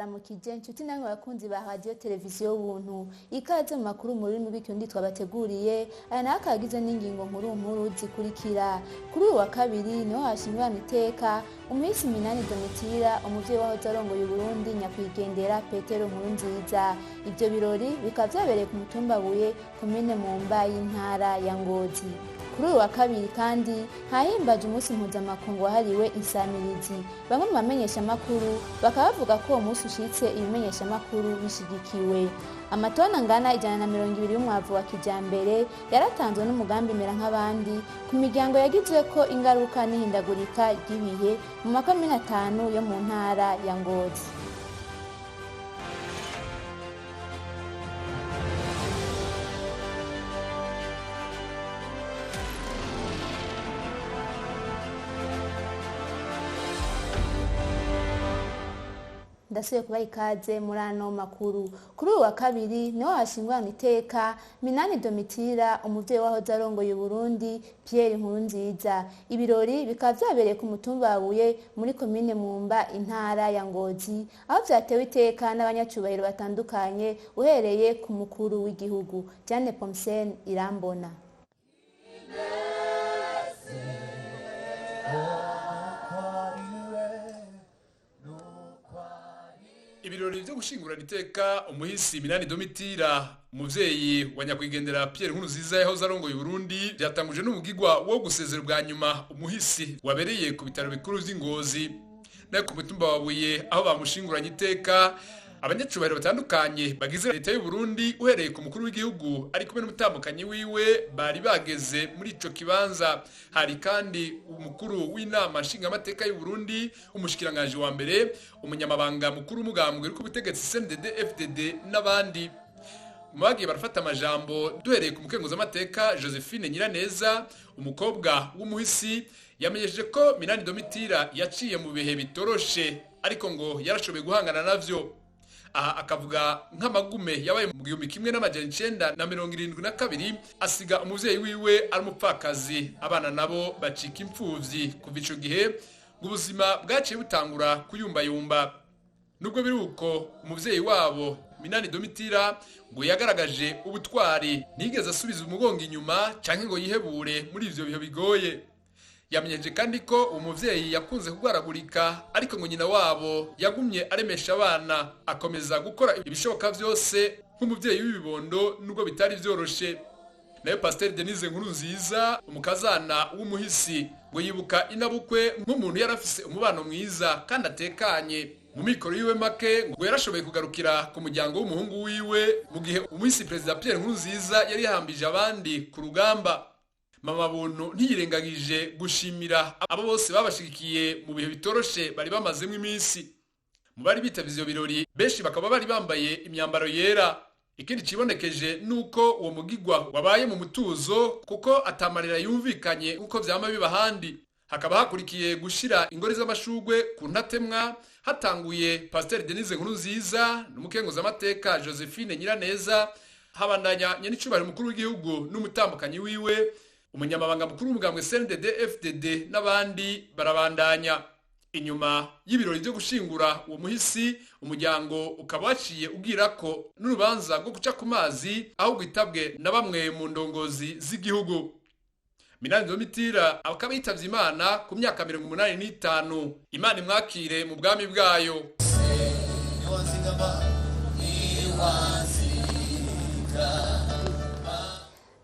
Ndabaramukije nshuti namwe bakunzi ba radio televiziyo Ubuntu, ikaze mu makuru mu rurimi rw'ikirundi twabateguriye. Aya nayo akaba agizwe n'ingingo nkuru nkuru zikurikira. Kuri uyu wa kabiri niho hashingurana iteka umuhisi Minani Domitira, umuvyeyi wahoze arongoye Uburundi nyakwigendera Petero Nkurunziza. Ivyo birori bikaba vyabereye ku mutumba Buye, komine Mwumba y'intara ya Ngozi. Kuri uyu wa kabiri kandi hahimbaje umunsi mpuzamakungu wahariwe insamirizi. Bamwe mu bamenyeshamakuru bakaba bavuga ko uwo munsi ushitse ibimenyeshamakuru bishigikiwe. Amatoni angana 120 y'umwavu wa kijambere yaratanzwe n'umugambi Mera nk'abandi ku miryango yagizweko ingaruka n'ihindagurika ry'ibihe mu makomine 5 yo mu ntara ya Ngozi. Ndasubiye kubaha ikaze muri ano makuru. Kuri uyu wa kabiri niho hashingurana iteka Minani Domitira, umuvyeyi wahoze arongoye Uburundi Pierre Nkurunziza. Ibirori bikaba vyabereye ku mutumba wa Buye muri komine Mwumba, intara ya Ngozi, aho vyatewe iteka n'abanyacubahiro batandukanye uhereye ku mukuru w'igihugu Diane Pomsen Irambona. Ibirori vyo gushingurana iteka umuhisi Minani Domitira, umuvyeyi wa nyakwigendera Pierre Nkurunziza yahoze arongoye Uburundi, vyatanguje n'umugigwa wo gusezera bwa nyuma umuhisi wabereye ku bitaro bikuru vy'Ingozi. Nayo ku mutumba wa Buye aho bamushinguranye iteka, abanyacubahiro batandukanye bagize leta y'u Burundi uhereye ku mukuru w'igihugu ari kumwe n'umutambukanyi wiwe bari bageze muri ico kibanza. Hari kandi umukuru w'inama nshingamateka y'u Burundi, umushikiranganji wa mbere, umunyamabanga mukuru w'umugambwe uri ku butegetsi CNDD FDD n'abandi. Mu bagiye barafata amajambo, duhereye ku mukenguzamateka Josephine Nyiraneza, umukobwa w'umuhisi, yamenyesheje ko Minani Domitira yaciye mu bihe bitoroshe ariko ngo yarashoboye guhangana navyo. Aha akavuga nk'amagume yabaye mu 1972, asiga umuvyeyi wiwe ari umupfakazi, abana nabo bacika impfuvyi. Kuva ico gihe ngo ubuzima bwaciye butangura kuyumbayumba. Nubwo biri uko, umuvyeyi wabo Minani Domitira ngo yagaragaje ubutwari, ntiyigeze asubiza umugongo inyuma canke ngo yihebure muri ivyo bihe bigoye. Yamenyeje kandi ko umuvyeyi yakunze kugwaragurika, ariko ngo nyina wabo yagumye aremesha abana, akomeza gukora ibishoboka vyose nk'umuvyeyi w'ibibondo nubwo bitari vyoroshe. Nayo Pasteur Denise Nkurunziza, umukazana w'umuhisi, ngo yibuka inabukwe nk'umuntu yarafise umubano mwiza kandi atekanye. Mu mikoro yiwe make ngo yarashoboye kugarukira ku muryango w'umuhungu wiwe mu gihe umuhisi Perezida Pierre Nkurunziza yari yahambije abandi ku rugamba. Mama Buntu ntiyirengagije gushimira abo bose babashigikiye mu bihe bitoroshe bari bamazemo iminsi. Mu bari bitavye ivyo birori benshi bakaba bari bambaye imyambaro yera. Ikindi cibonekeje nuko uwo mugigwa wabaye mu mutuzo, kuko atamarira yumvikanye uko vyama biba ahandi. Hakaba hakurikiye gushira ingori z'amashugwe ku ntatemwa, hatanguye Pasteur Denise Nkurunziza n'umukenguzamateka Josephine Nyiraneza, habandanya nyenicubahiro umukuru w'igihugu n'umutambukanyi wiwe, umunyamabanga mukuru w'umugambwe CNDD FDD n'abandi barabandanya. Inyuma y'ibirori vyo gushingura uwo muhisi, umuryango ukaba waciye ugira ko n'urubanza rwo guca ku mazi aho gwitabwe na bamwe mu ndongozi z'igihugu. Minani Domitira akaba yitavye Imana ku myaka 85. Imana imwakire mu bwami bwayo.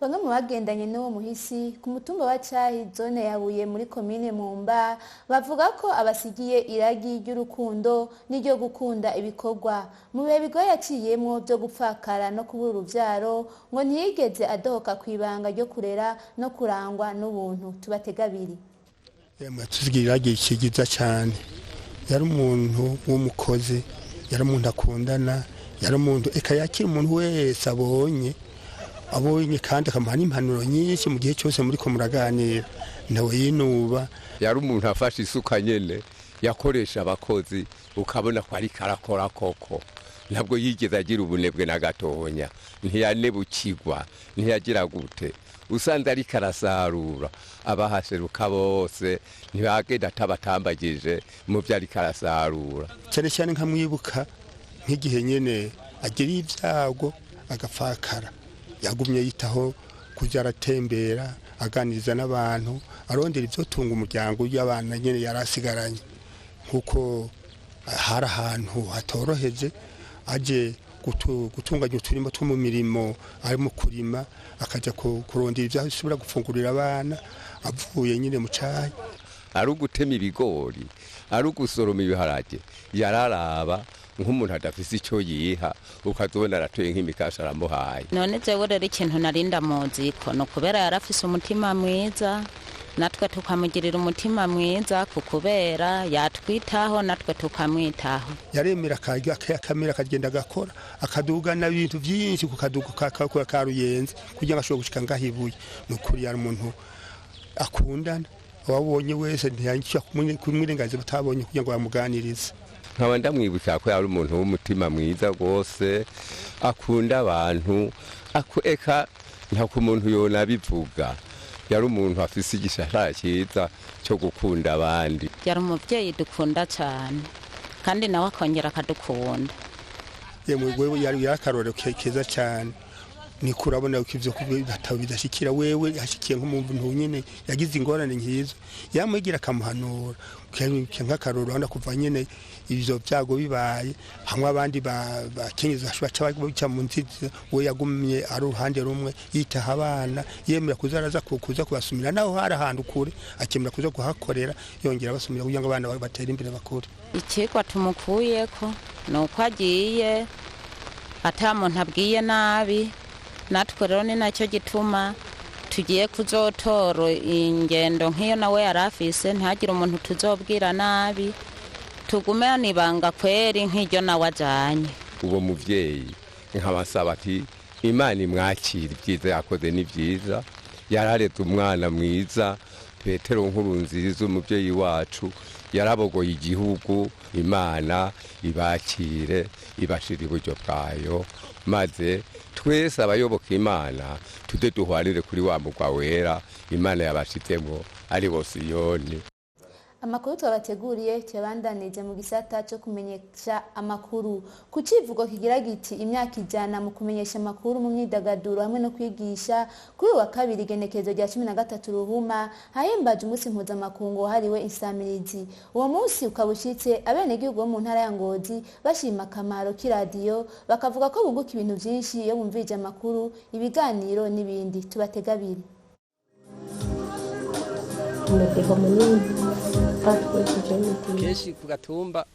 Bamwe mu bagendanye n'uwo muhisi ku mutumba wa Cahi, zone ya Buye muri komine Mwumba, bavuga ko abasigiye iragi ry'urukundo n'iryo gukunda ibikorwa. Mu bihe bigoye yaciyemwo vyo gupfakara no kubura uruvyaro, ngo ntiyigeze adohoka kw'ibanga ryo kurera no kurangwa n'ubuntu. Tubatega abiri. Yatusigiye iragi ryiza cane. Yari umuntu w'umukozi, yari umuntu akundana, yari umuntu eka yakira umuntu wese abonye kandi akamuha n'impanuro nyinshi mu gihe cyose muriko muraganira, ntawe yinuba. Yari umuntu afashe isuka nyene yakoresha abakozi, ukabona ko ariko arakora koko. Ntabwo yigeze agira ubunebwe na gatonya, ntiyanebukirwa, ntiyagira gute. Usanze ariko arasarura, abahaseruka bose ntibagenda atabatambagije mu vyo ariko arasarura. Cyane cyane nkamwibuka Nk'igihe nyene agira ibyago agapfakara, yagumye yitaho kujya aratembera, aganiriza n'abantu, arondera ibyo tunga umuryango y'abana nyene yarasigaranye. Nkuko hari ahantu hatoroheje, aje gutunganya uturimo two mu mirimo, arimo kurima, akajya kurondera ibyo ashobora gufungurira abana avuye nyine mu cayi. Ari ugutema ibigori, ari ugusoroma ibiharage, yararaba nk'umuntu adafise icyo yiha, ukazubona aratoye nk'imikasha aramuhaye. None jewe rero ikintu narinda muziko no kubera yarafise umutima mwiza, natwe tukamugirira umutima mwiza, kukubera yatwitaho natwe tukamwitaho. Yaremera akarya, akamera, akagenda agakora, akadugana ibintu byinshi ku kaduga ka Ruyenzi kugira ngo ashobore gushika ngaho ibuye. Ni ukuri yari umuntu akundana, uwabonye wese ntiyangira kumwirengagiza batabonye kugira ngo bamuganirize. Nkaba ndamwibutsa ko yari umuntu w'umutima mwiza rwose, akunda abantu, eka nta umuntu yonabivuga. Yari umuntu afise igishahara cyiza cyo gukunda abandi. Yari umubyeyi dukunda cyane, kandi nawe akongera akadukunda. Yemwe, wewe yari akarorero keza cyane. Niko urabona ko ivyo bidashikira wewe, yashikiye nk'umuntu nyene yagize ingorane nkizo, yamwigira akamuhanura nk'akarorero. Urabona kuva nyene ivyo byago bibaye, hamwe abandi bakenyezi baca baca mu nzizi, we yagumye ari uruhande rumwe, yitaha abana, yemera kuza araza kuza kubasumira naho hari ahantu kure, akemera kuza kuhakorera, yongera abasumira kugira ngo abana batere imbere bakure. Ikigwa tumukuyeko ni uko agiye ata muntu abwiye nabi, natwe rero ni nacyo gituma tugiye kuzotora ingendo nk'iyo nawe yari afise, ntihagire umuntu tuzobwira nabi, tugume ibanga kweri nk'iryo nawe ajanye. Uwo muvyeyi nkabasaba ati Imana imwakira, ibyiza yakoze ni byiza, yarareze umwana mwiza Petero Nkurunziza, umuvyeyi wacu yarabogoye igihugu. Imana ibakire, ibashira iburyo bwayo, maze twese abayoboka Imana tude duhwanire kuri wa mugwa wera Imana yabashizemo, ari bo Siyoni. Amakuru twabateguriye tuyabandanije mu gisata cyo kumenyesha amakuru, ku civugo kigira giti imyaka 100 mu kumenyesha amakuru mu myidagaduro hamwe no kwigisha. Kuri uyu wa kabiri, igenekerezo rya 13 Ruhuma, hahimbaje umunsi mpuzamakungu wahariwe insamirizi. Uwo munsi ukaba ushitse abenegihugu bo mu ntara ya Ngozi bashima akamaro k'iradiyo, bakavuga ko bunguka ibintu vyinshi iyo bumvirije amakuru, ibiganiro n'ibindi. Tubatega abiri. Umudeho munini batwikije. Kenshi ku gatumba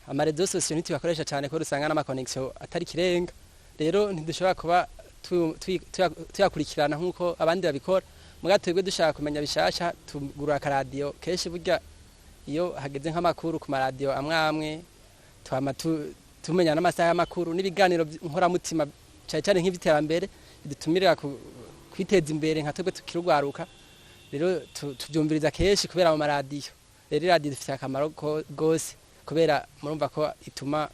ama réseaux sociaux ntituyakoresha cyane, kubera usanga n'ama connexion atari kirenga. Rero ntidushobora kuba tuyakurikirana nk'uko abandi babikora. Muga twebwe dushaka kumenya bishasha, tugura akaradiyo. Kenshi burya iyo hageze nk'amakuru ku maradiyo amwe amwe, twama tumenya n'amasaha y'amakuru n'ibiganiro nkoramutima, cyane cyane nk'iby'iterambere bidutumirira kwiteza imbere nka twebwe tukirugwaruka. Rero tubyumviriza kenshi kubera mu maradiyo. Rero iradiyo ifite akamaro gose, kubera murumva ko ituma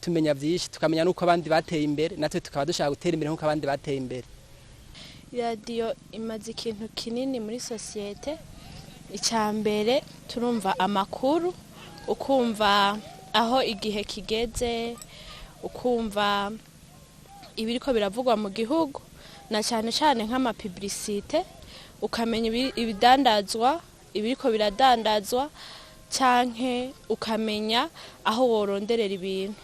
tumenya byinshi, tukamenya n'uko abandi bateye imbere, natwe tukaba dushaka gutera imbere nk'uko abandi bateye imbere. Iradiyo imaze ikintu kinini muri société. Icya mbere, turumva amakuru, ukumva aho igihe kigeze, ukumva ibiriko biravugwa mu gihugu, na cyane cyane nk'ama publicité, ukamenya ibidandazwa ibiriko biradandazwa, canke ukamenya aho woronderera ibintu.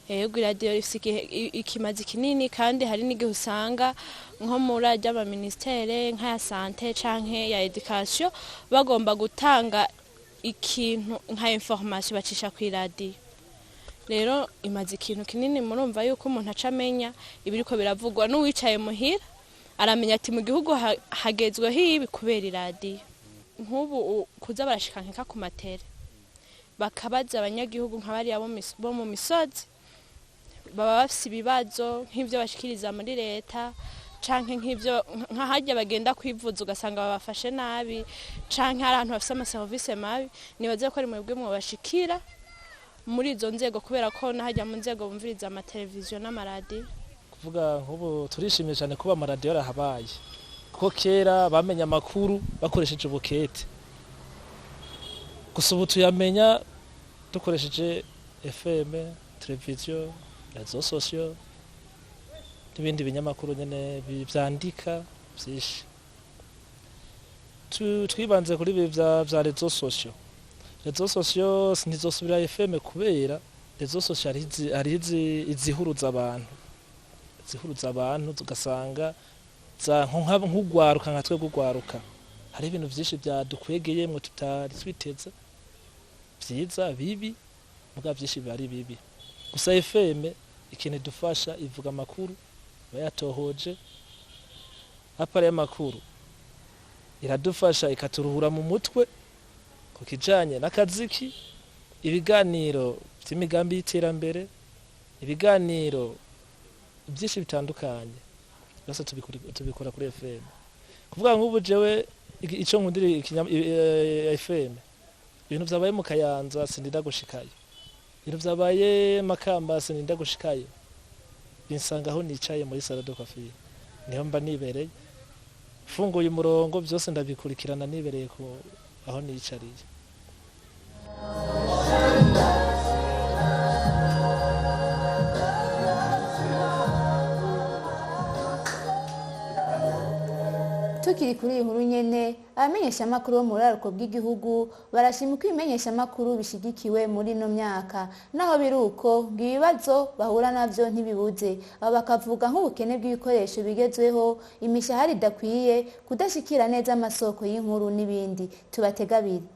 Yego, iradiyo ifise ikimazi kinini, kandi hari n'igihe usanga nko muri arya ma ministère nk'aya santé canke ya éducation bagomba gutanga ikintu nka information, bacisha ku iradiyo. Rero imaze ikintu kinini. Murumva yuko umuntu aca amenya ibiriko biravugwa, n'uwicaye muhira aramenya ati mu gihugu hagezweho ibi kubera iradiyo. Nk'ubu kuza barashika nkeka ku ma télé, bakabaza abanyagihugu nka bariya bo mu misozi, baba bafise ibibazo nk'ivyo bashikiriza muri leta, canke nk'ivyo nk'ahajya bagenda kwivuza ugasanga babafashe nabi, canke hari ahantu bafise ama services mabi. Nibaze ko ari mwebwe mwobashikira muri izo nzego, kubera ko n'ahajya mu nzego bumviriza amateleviziyo n'amaradiyo. Kuvuga nk'ubu turishimye cyane kuba amaradiyo yarahabaye, kuko kera bamenya amakuru bakoresheje ubukete gusa, ubu tuyamenya dukoresheje FM. Televiziyo, réseaux sociaux n'ibindi binyamakuru nyene vyandika vyinshi. Twibanze kuri ibi vya réseaux sociaux. Réseaux sociaux ntizosubira FM kubera réseaux sociaux hariho izihuruza abantu, zihuruza abantu tugasanga nk'ugwaruka, nka twebwe ugwaruka hari ibintu vyinshi vyadukwegeyemwo tutari twiteze, vyiza, bibi, muga vyinshi biba ari bibi. Gusa FM ikintu idufasha, ivuga amakuru bayatohoje, à part y'amakuru iradufasha ikaturuhura mu mutwe ku kijanye n'akaziki, ibiganiro vy'imigambi y'iterambere, ibiganiro byinshi bitandukanye byose tubikora kuri FM. Kuvuga nk'ubu jewe ico nkundira FM, ibintu vyabaye mu Kayanza sindinda gushikayo, ibintu vyabaye Makamba sindinda gushikayo, binsanga aho nicaye muri salon de coiffure, niho mba nibereye, funguye umurongo byose ndabikurikirana nibereye ku aho nicariye. Tukiri kuri iyi nkuru nyene, abamenyeshamakuru bo mu buraruko bw'igihugu barashima uko ibimenyeshamakuru bishigikiwe muri ino myaka. Naho biri uko, ngo ibibazo bahura navyo ntibibuze. Abo bakavuga nk'ubukene bw'ibikoresho bigezweho, imishahara idakwiye, kudashikira neza amasoko y'inkuru n'ibindi. Tubatega abiri.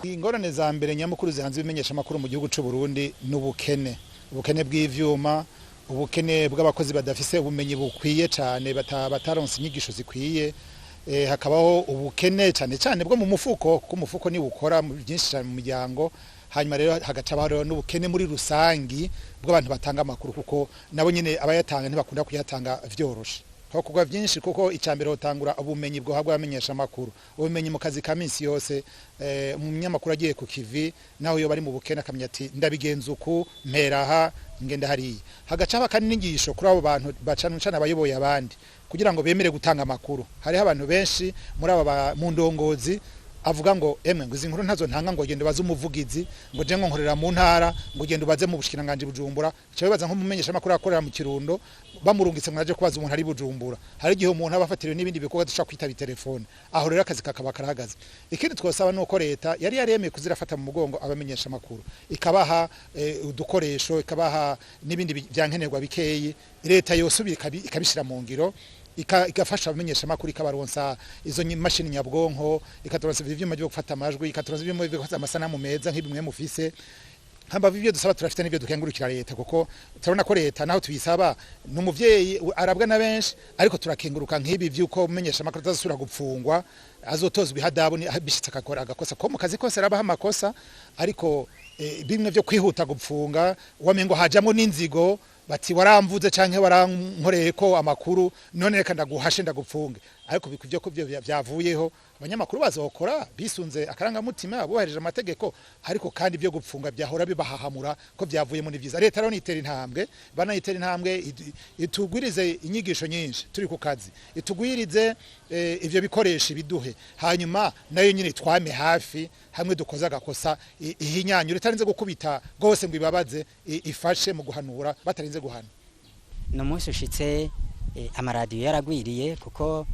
Ingorane za mbere nyamukuru zihanze ibimenyeshamakuru mu gihugu c'u Burundi n'ubukene, ubukene bw'ivyuma, ubukene bw'abakozi badafise ubumenyi bukwiye cane, bataronse inyigisho zikwiye, hakabaho ubukene cane cane bwo mu mufuko, kuko umufuko ni ukora byinshi cane mu miryango. Hanyuma rero hagaca rero n'ubukene muri rusangi bw'abantu batanga amakuru, kuko nabo nyene abayatanga ntibakunda kuyatanga vyoroshe. Hakorwa byinshi, kuko icambere hotangura ubumenyi bwo habwa abamenyesha makuru, ubumenyi mu kazi ka minsi yose. Umunyamakuru agiye ku kivi naho yo bari mu bukene akamenya ati ndabigenza uku, mperaha, ngenda hariya. Hagaca haba kandi n'inyigisho kuri abo bantu bacana cana abayoboye abandi kugira ngo bemere gutanga amakuru. Hariho abantu benshi muri aba mu ndongozi avuga ngo emwe ngo izi nkuru ntazo ntanga, ngo genda baze umuvugizi, ngo je ngo nkorera mu ntara, ngo genda ubaze mu bushikiranganje Bujumbura. Cyo bibaza nk'umumenyesha makuru akorera mu Kirundo bamurungitse ngo naje kubaza umuntu ari Bujumbura. Hari igihe umuntu aba afatiriwe n'ibindi bikorwa dushaka kwitaba telefone, aho rero akazi kakaba karahagaze. Ikindi twosaba nuko leta yari yaremeye kuzirafata mu mugongo abamenyesha makuru, ikabaha udukoresho, ikabaha n'ibindi byankenerwa bikeyi. Leta yosubira ikabishira mu ngiro, igafasha abamenyesha makuru, ikabaronsa izo mashini nyabwonko, ikaturonsa ivyuma byo gufata amajwi, ikaturonsa ivyuma byo gufata amasanamu meza nk'ibimwe mufise. Hamba bivyo dusaba turafite n'ivyo dukengurukira leta, kuko turabona ko leta naho tuyisaba n'umuvyeyi arabwa na benshi, ariko turakenguruka nk'ibi vyuko umenyesha makuru atazosubira gupfungwa, azotozwa ihadabu bishitse akakora agakosa ko mu kazi kose arabaha amakosa. Ariko bimwe vyo kwihuta gupfunga wamengo hajamwo n'inzigo, bati waramvuze canke warankoreye ko amakuru, none reka ndaguhashe ndagupfunge. Ariko bikuvyo ko byo byavuyeho, abanyamakuru bazokora bisunze akarangamutima, bohereje amategeko, ariko kandi byo gupfunga byahora bibahahamura ko byavuyemo ni vyiza. Leta rero nitera intambwe, banayitera intambwe, itugwirize inyigisho nyinshi turi ku kazi, itugwirize ivyo bikoresho biduhe, hanyuma nayo nyine twame hafi hamwe dukoza agakosa, ihinyanyure itarinze gukubita gose ngo ibabaze, ifashe mu guhanura batarinze guhana. No munsi ushitse amaradiyo yaragwiriye, kuko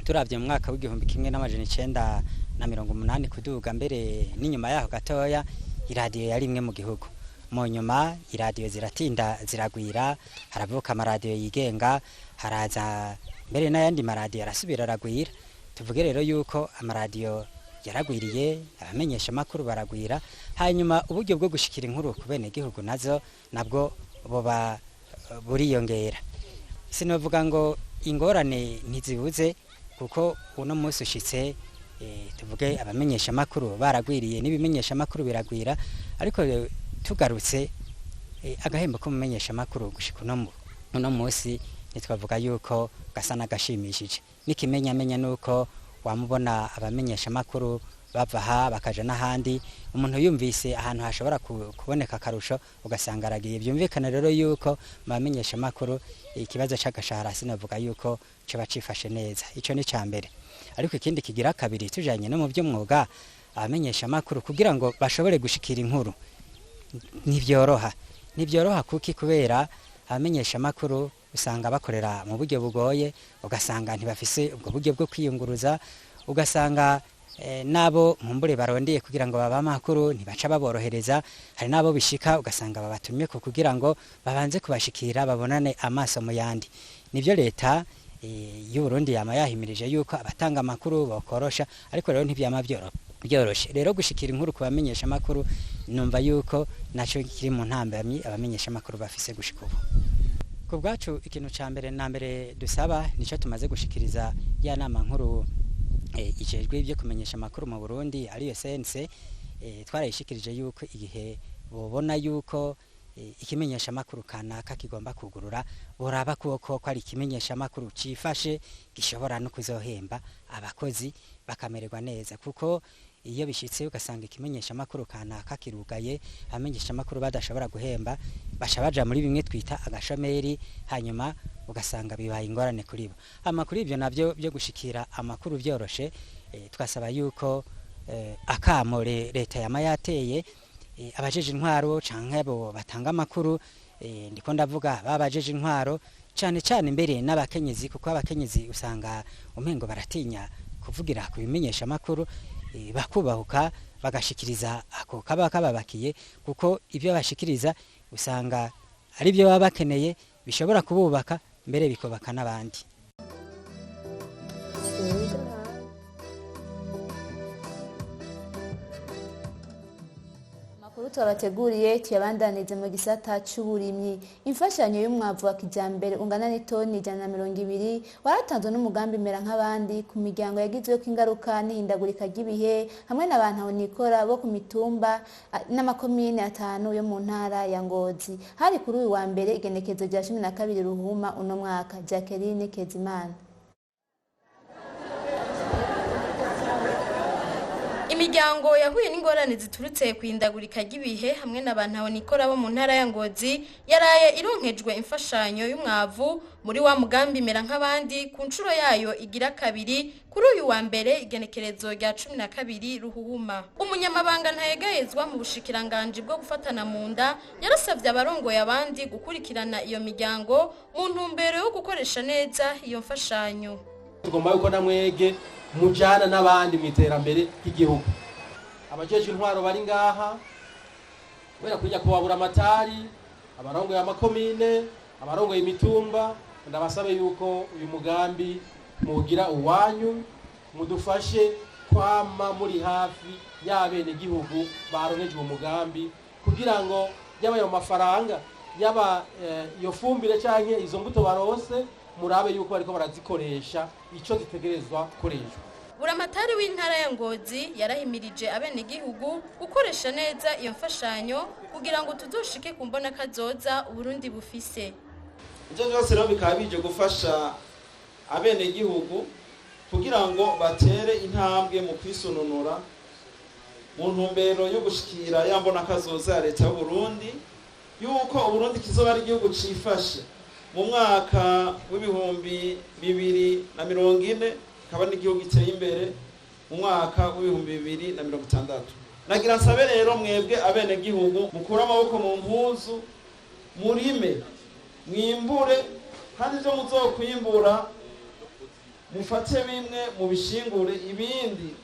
turavye mu mwaka w'1980 kuduga mbere n'inyuma yaho gatoya, iradiyo yari imwe mu gihugu. Mu nyuma iradiyo ziratinda ziragwira, haravuka amaradiyo yigenga, haraza mbere n'ayandi maradiyo arasubira aragwira. Tuvuge rero yuko amaradiyo yaragwiriye, abamenyesha makuru baragwira, hanyuma uburyo bwo gushikira inkuru ku bene gihugu nazo nabwo buba buriyongera. Sinovuga ngo ingorane ntizibuze, kuko uno munsi ushitse tuvuge abamenyesha makuru baragwiriye n'ibimenyesha makuru biragwira, ariko tugarutse agahembo ko mumenyesha makuru gushika uno munsi nitwavuga yuko gasa n'agashimishije. N'ikimenyamenya nuko wamubona abamenyesha makuru bava aha bakaja n'ahandi. Umuntu yumvise ahantu hashobora kuboneka akarusho ugasanga aragiye. Byumvikana rero yuko mu bamenyeshamakuru ikibazo c'agashahara sinavuga yuko coba cifashe neza. Ico ni ca mbere. Ariko ikindi kigira kabiri, tujanye no mu by'umwuga, abamenyeshamakuru kugira ngo bashobore gushikira inkuru ntibyoroha. Ntibyoroha kuki? Kubera abamenyeshamakuru usanga bakorera mu buryo bugoye, ugasanga ntibafise ubwo buryo bwo kwiyunguruza, ugasanga nabo nkumbure barondeye kugira ngo babe amakuru ntibaca baborohereza. Hari nabo bishika ugasanga babatumye ko kugira ngo babanze kubashikira babonane amaso mu yandi. Nivyo leta y'u Burundi yama yahimirije yuko abatanga amakuru bakorosha, ariko rero ntibyama byoroshe. Rero gushikira inkuru kubamenyesha amakuru numva yuko naco kiri mu ntambamyi abamenyesha amakuru bafise gushika ubu. Ku bwacu ikintu ca mbere na mbere dusaba nico tumaze gushikiriza ya nama nkuru ijejwe ibyo kumenyesha amakuru mu Burundi, ariyo CNC. Twarayishikirije yuko igihe bobona yuko ikimenyesha amakuru kanaka kigomba kugurura, boraba kuko ko ari ikimenyesha amakuru cifashe gishobora no kuzohemba abakozi bakamererwa neza. Kuko iyo bishitse ugasanga ikimenyesha amakuru kanaka kirugaye, abamenyesha amakuru badashobora guhemba, baca baja muri bimwe twita agashomeri, hanyuma ugasanga bibaye ingorane kuri bo. Amakuru ibyo navyo byo gushikira amakuru byoroshe, twasaba yuko akamo leta yama yateye abajeje intwaro canke abo batanga amakuru, ndiko ndavuga babajeje intwaro cane cane mbere n'abakenyezi, kuko abakenyezi usanga umengo baratinya kuvugira ku bimenyesha amakuru, bakubahuka bagashikiriza ako kaba kababakiye, kuko ibyo bashikiriza usanga ari byo baba bakeneye bishobora kububaka mbere bikubaka n'abandi. Amakuru twabateguriye tuyabandanize mu gisata c'uburimyi. Imfashanyo y'umwavu wa kijambere ungana n'itoni 120 waratanzwe n'umugambi mera nk'abandi ku miryango yagizweko ingaruka n'ihindagurika ry'ibihe hamwe n'abantu abonikora bo ku mitumba n'amakomine 5 yo mu ntara ya Ngozi. Hari kuri uyu wa mbere igenekezo rya 12 Ruhuma uno mwaka. Jacqueline Kezimana. Imiryango yahuye n'ingorane ziturutse kwindagurika ry'ibihe hamwe n'abantu abonikora bo mu ntara ya Ngozi yaraye ironkejwe imfashanyo y'umwavu muri wa mugambi mera nk'abandi ku nshuro yayo igira kabiri kuri uyu wa mbere igenekerezo rya 12 Ruhuhuma. Umunyamabanga ntayegayezwa mu bushikiranganje bwo gufatana mu nda yarasavye abarongoye abandi gukurikirana iyo miryango mu ntumbero yo gukoresha neza iyo mfashanyo. Tugomba yuko namwege mujana n'abandi mu iterambere ry'igihugu. Abajeje intwaro bari ngaha kubera kujya kubabura amatari, abarongoye amakomine, abarongoye imitumba, ndabasabe yuko uyu mugambi mugira uwanyu, mudufashe kwama muri hafi y'abene gihugu baronejwe umugambi, kugira ngo yaba ayo mafaranga, yaba iyo fumbire canke izo mbuto barose, murabe yuko bariko barazikoresha ico zitegerezwa gukoreshwa. Buramatari w'intara ya Ngozi yarahimirije abenegihugu gukoresha neza iyo mfashanyo kugira ngo tuzoshike ku mbona kazoza Uburundi bufise. Ivyo byose rero bikaba bije gufasha abenegihugu kugira ngo batere intambwe mu kwisununura mu ntumbero yo gushikira ya mbona kazoza ya leta y'u Burundi, yuko Uburundi kizoba ari igihugu cifashe mu mwaka w'2040, kaba n'igihugu giteye imbere mu mwaka w'2060. Nagira nsabe rero mwebwe abenegihugu mukure amaboko mu mpuzu, murime, mwimbure, kandi ivyo muzokwimbura mufate bimwe mubishingure, ibindi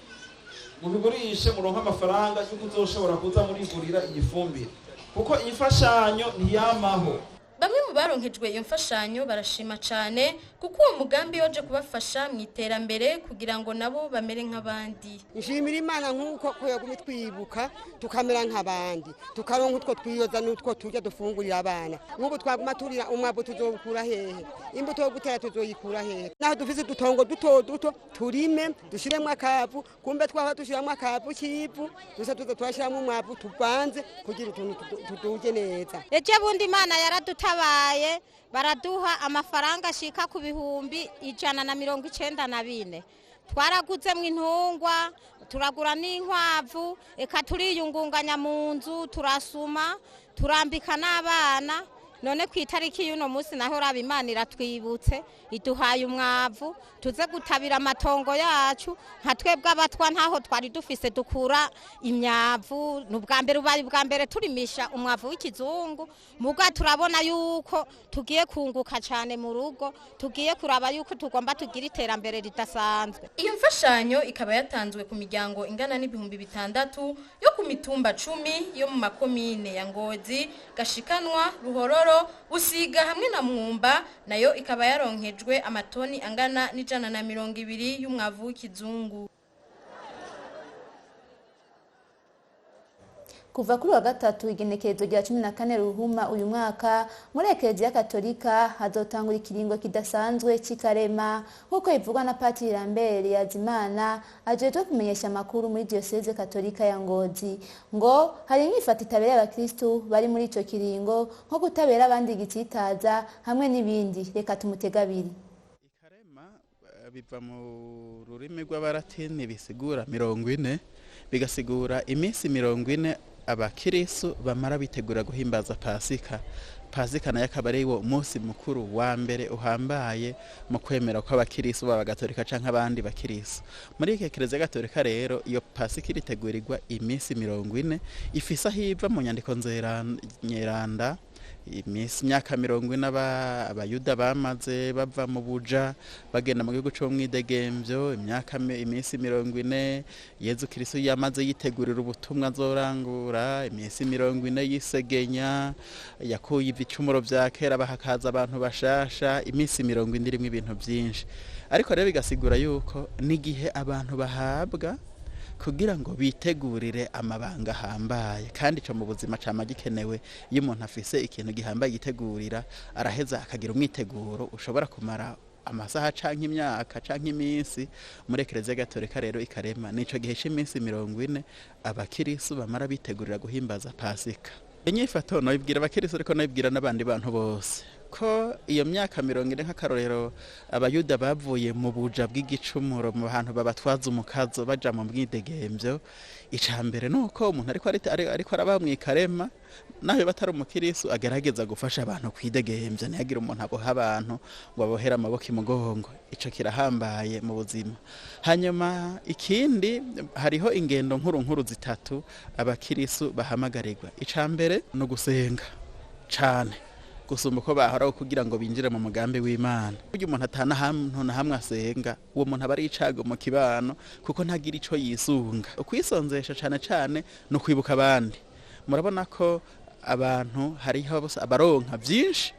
mubigurishe muronke amafaranga y'uko uzoshobora kuza murigurira iyi fumbire, kuko imfashanyo ntiyamaho. Bamwe mu baronkejwe iyo mfashanyo barashima cane kuko uwo mugambi waje kubafasha mu iterambere kugira ngo nabo bamere nk'abandi. Nshimira Imana nkuko ko yagumye twibuka tukamera nk'abandi, tukaronka utwo twiyoza n'utwo turya dufungurira abana. Nk'ubu twaguma turira umwavu tuzokura hehe, imbuto yo gutera tuzoyikura hehe? Naho dufise udutongo duto duto turime dushiremwo akavu, kumbe twaba dushiramwo akavu k'ivu dusa tuza turashiramwo umwavu tuvanze kugira utuntu tuduje neza. Ejo bundi Imana yaradutabaye baraduha amafaranga ashika ku 194,000. Twaraguzemwo intungwa, turagura n'inkwavu, eka turiyungunganya mu nzu, turasuma, turambika n'abana. None ku itariki y'uno munsi naho raba Imana iratwibutse, iduhaye umwavu tuze gutabira amatongo yacu. Nka twebwe abatwa ntaho twari dufise dukura imyavu. Ni ubwa mbere, ubaye ubwa mbere turimisha umwavu w'ikizungu. Muga turabona yuko tugiye kunguka cyane mu rugo, tugiye kuraba yuko tugomba tugira iterambere ridasanzwe. Iyo mfashanyo ikaba yatanzwe ku miryango ingana n'6000 yo ku mitumba 10 yo mu makomine ya Ngozi, Gashikanwa, Ruhororo, Busiga hamwe na Mwumba. Nayo ikaba yaronkejwe amatoni angana n'120 y'umwavu w'ikizungu. Kuva kuri wa gatatu igenekerezo rya 14 Ruhuma uyu mwaka, muri Ekereziya Katolika hazotangura ikiringo kidasanzwe c'ikarema, nk'uko bivugwa na Patiri Lambert Yazimana ajejwe kumenyesha amakuru muri Diocese Katolika ya Ngozi. Ngo hari inyifato itabereye abakristu bari muri ico kiringo, nko kutabera abandi igitsitaza hamwe n'ibindi. Reka tumutege abiri. Biva mu rurimi rw'abaratini bisigura 40, bigasigura iminsi 40 abakirisu bamara bitegura guhimbaza Pasika. Pasika nayo akaba ari wo munsi mukuru wa mbere uhambaye mu kwemera kw'abakirisu, baba gatolika canke abandi bakirisu. Muri iki Ekereziya Gatolika rero iyo Pasika iritegurirwa iminsi 40, ifise aho iva mu nyandiko nyeranda. Iminsi imyaka 40 abayuda bamaze bava mu buja bagenda mu gihugu c'umwidegemvyo, imyaka iminsi 40 Yezu Kristo yamaze yitegurira ubutumwa azorangura, iminsi 40 yisegenya yakuye ibicumuro vya kera bahakaza abantu bashasha, iminsi 40 irimwo ibintu vyinshi. Ariko rero bigasigura yuko n'igihe abantu bahabwa kugira ngo bitegurire amabanga ahambaye, kandi ico mu buzima cama gikenewe. Iyo umuntu afise ikintu gihambaye yitegurira, araheza akagira umwiteguro ushobora kumara amasaha canke imyaka canke iminsi. Muri Ekereziya Gatolika rero ikarema nico gihe c'iminsi 40 abakirisu bamara bitegurira guhimbaza Pasika. Inyifato noyibwira abakirisu, ariko noyibwira n'abandi bantu bose, ko iyo myaka 40, nk'akarorero abayuda bavuye mu buja bw'igicumuro, mu bantu babatwaza umukazo, baja mu mwidegemvyo. Icambere nuko umuntu ariko araba mw'ikarema, naho batari umukirisu, agerageza gufasha abantu kwidegemvya, ntihagire umuntu aboha abantu ngo abohere amaboko imugongo. Ico kirahambaye mu buzima. Hanyuma ikindi, hariho ingendo nkuru nkuru zitatu abakirisu bahamagarirwa. Icambere no gusenga cane gusumba uko bahora, kugira ngo binjire mu mugambi w'Imana. Burya umuntu atana ahantu na hamwe asenga, uwo muntu aba ari icago mu kibano, kuko ntagira ico yisunga. Ukwisonzesha cane cane no kwibuka abandi. Murabona ko abantu hariho abaronka vyinshi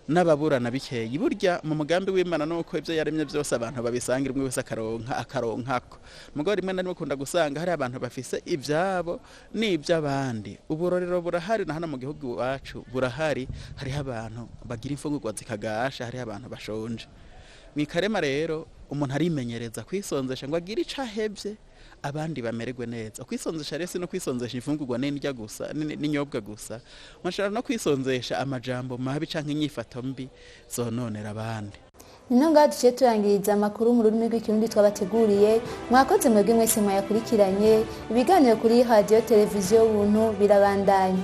n'ababurana bikeyi. Burya mu mugambi w'Imana nuko ivyo yaremye vyose abantu babisangira, umwe wese akaronka akaronkako. Mugabo rimwe na rimwe ukunda gusanga hari abantu bafise ivyabo n'ivy'abandi. Uburorero burahari na hano mu gihugu iwacu burahari, hariho abantu bagira imfungurwa zikagasha, hariho abantu bashonje. Mw'ikarema rero umuntu arimenyereza kwisonzesha ngo agire ico ahevye abandi bamererwe neza. Kwisonzesha rero si no kwisonzesha imfungurwa n'indya gusa n'inyobwa gusa, mushobora no kwisonzesha amajambo mabi canke inyifato mbi zononera abandi. Nino ngaha duciye turangiriza amakuru mu rurimi rw'ikirundi twabateguriye. Mwakoze mwebwe mwese mwayakurikiranye. Ibiganiro kuri radiyo televiziyo Ubuntu birabandanya.